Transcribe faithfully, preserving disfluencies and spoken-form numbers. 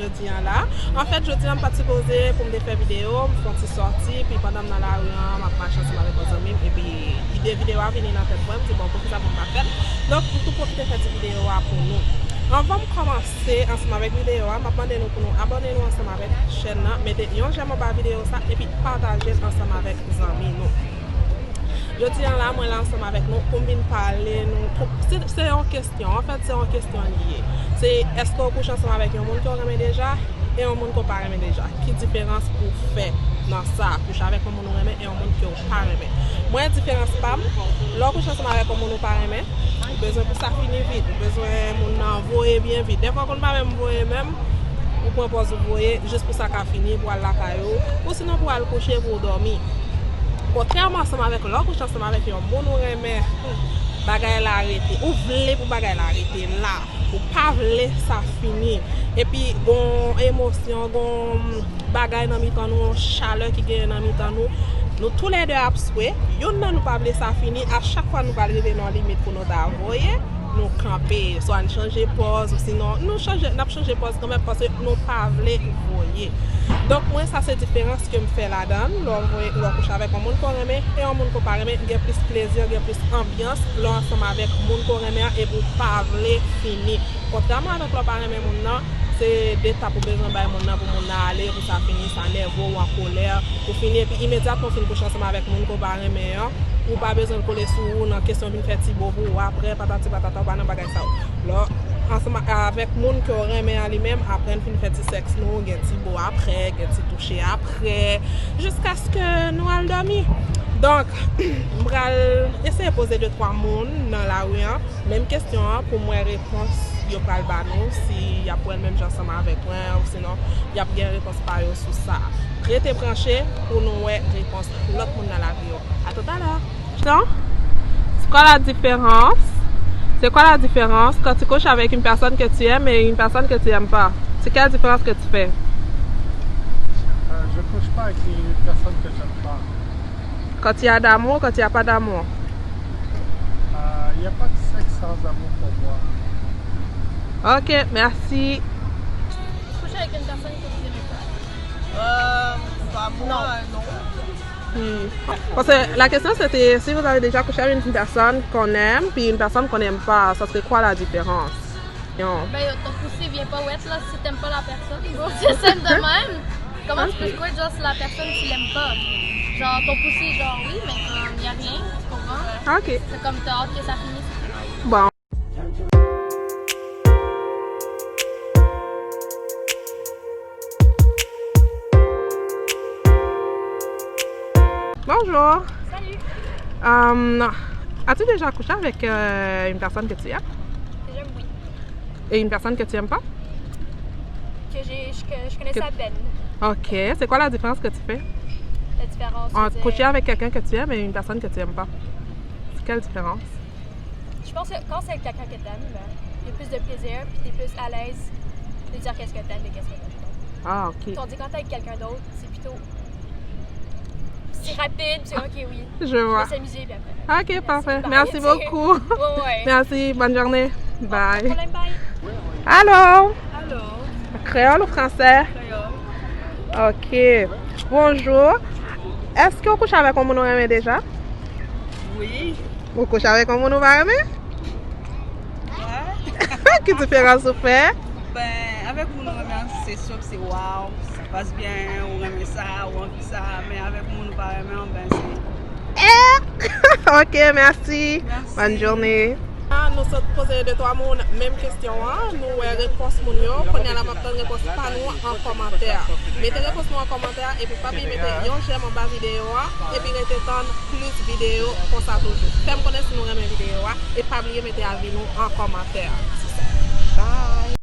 Jodi a la. Anfèt, jodi a m pa t sipoze pou m te fè videyo, m fè yon ti sòti, pi pandan m nan lari an, m ap mache ansanm avèk yon zanmi m, epi ide videyo a vini nan tèt mwen, m di, "Bon, poukisa pou m pa fè l?" Donk, m tou pwofite fè ti videyo a pou nou. Anvan m kòmanse ansanm avèk videyo a, m ap mande nou pou nou abòne nou ansanm avèk chèn nan, mete yon jèm anba videyo sa, epi pataje l ansanm avèk zanmi nou. Jodi a la, mwen la ansanm avèk nou pou m vin pale nou. Pou, se, se yon kesyon, anfèt, se yon kesyon li ye. Se, èske w kouche ansanm avèk yon moun ke w renmen deja e yon moun ke w pa renmen deja? Ki diferans ou fè nan sa, kouche avèk yon moun ou renmen e yon moun ke w pa renmen? Mwen, diferans pa m, lè w kouche ansanm avèk yon moun ou pa renmen, ou bezwen pou sa fini vit, ou bezwen moun nan voye byen vit. Dèfwa, konn pa menm voye menm, ou pran pòz ou voye, jis pou sa ka fini, pou al lakay ou, ou sinon pou al kouche, pou w dòmi. Kontrèman ansanm avèk lè w kouche ansanm avèk yon moun ou renmen, bagay la rete. Ou vle pou bagay la rete la. Ou pa vle sa fini. Epi gon emosyon, gon bagay nan mitan nou, yon chalè ki genyen nan mitan nou. Nou toulède ap swe. Youn nan nou pa vle sa fini. A chak fwa nou pral rive nan yon limit pou nou ta voye, nou kanpe. Swa n chanje pòz, ou sinon nou chanje, n ap chanje pòz kanmenm paske nou pa vle voye. Donk, mwen, sa se diferans ke m fè ladan l. Lè w voye, lè w kouche avèk yon moun ke w renmen e yon moun ke w pa renmen, gen plis plezi, gen plis anbyans lè w ansanm avèk moun ke w renmen an epi w pa vle fini. Kontrèman avèk lè w pa renmen moun nan, se de tap ou bezwen bay moun nan pou moun nan ale, pou sa fini, sa nève w, ou an kolè, ou fini, epi imedyatman w fin kouche ansanm avèk moun ke w pa renmen an, ou pa bezwen l kole sou ou nan kesyon vin fè ti bo pou ou aprè, patati patata, ou pa nan bagay sa yo. Lè w ansanm avèk moun ke w renmen an li menm, apre n fin fè ti sèks nou, gen ti bo aprè, gen ti touche aprè, jiskaske nou al dòmi. Donk, m pral eseye poze de twa moun nan lari an menm kesyon an pou m wè repons yo pral ba nou, si y ap wè l menm jan ansanm avèk mwen, ou sinon y ap gen repons pa yo sou sa. Rete branche pou nou wè repons lòt moun nan lari yo. À tout à l'heure. Donc, c'est quoi la différence? C'est quoi la différence quand tu couches avec une personne que tu aimes et une personne que tu aimes pas? C'est quelle différence que tu fais? Euh, je couche pas avec une personne que j'aime pas. Quand il y a d'amour, quand il y a pas d'amour? Euh, il y a pas de sexe sans amour pour moi. Ok, merci. Coucher avec une personne que vous aimez pas? Euh, bah, moi, non. Hmm. Parce que la question, c'était si vous avez déjà couché avec une personne qu'on aime, puis une personne qu'on n'aime pas, ça serait quoi la différence? Non. Ben, yo, ton pussy vient pas wet là si t'aimes pas la personne. Bon, c'est simple de même. Comment tu peux jouer genre sur la personne si tu l'aimes pas? Genre, ton pussy, genre, oui, mais comme, y a rien, tu comprends? Ok. C'est comme t'as hâte que ça finisse. Bon. Bonjour. Salut. Euh, as-tu déjà couché avec euh, une personne que tu aimes? Que j'aime, oui. Et une personne que tu aimes pas? Que j'ai, que je connaissais à peine. Ok. C'est quoi la différence que tu fais? La différence entre coucher avec quelqu'un que tu aimes et une personne que tu aimes pas? Quelle différence? Je pense que quand c'est quelqu'un que t'aimes, il y a plus de plaisir, puis t'es plus à l'aise de dire qu'est-ce que t'aimes et qu'est-ce que t'aimes pas. Ah, ok. Tandis que quand t'es avec quelqu'un d'autre, c'est plutôt, c'est rapide, c'est ok, oui. Je vois. Je vais s'amuser, puis après. Ok, parfait. Merci beaucoup. Ouais, ouais. Merci, bonne journée. Bye. Pas de problème, bye. Allô? Allô? Créole ou français? Créole. Ok. Bonjour. Est-ce que ou kouche avèk yon moun ou renmen deja? Oui. Ou kouche avèk yon moun ou pa renmen? Wè. Ki diferans ou fè? Ben, avèk moun ou renmen, se sure que c'est wow, ça passe bien, ou renmen sa, ou anvi sa, men avèk moun ou pa renmen, ben, se... Eh! Ok, merci. Merci. Bonne journée. Ah, nou sot poze de twa moun menm kesyon an, nou wè repons moun yo. Kounye a la, m ap tann repons pa nou an kòmantè. Mete repons nou an kòmantè, epi pa bliye mete yon jèm anba videyo a, epi rete tann plis videyo konsa toujou. Fè m konnen si nou renmen videyo a, e pa bliye mete avi nou an kòmantè. Se sa. Bye!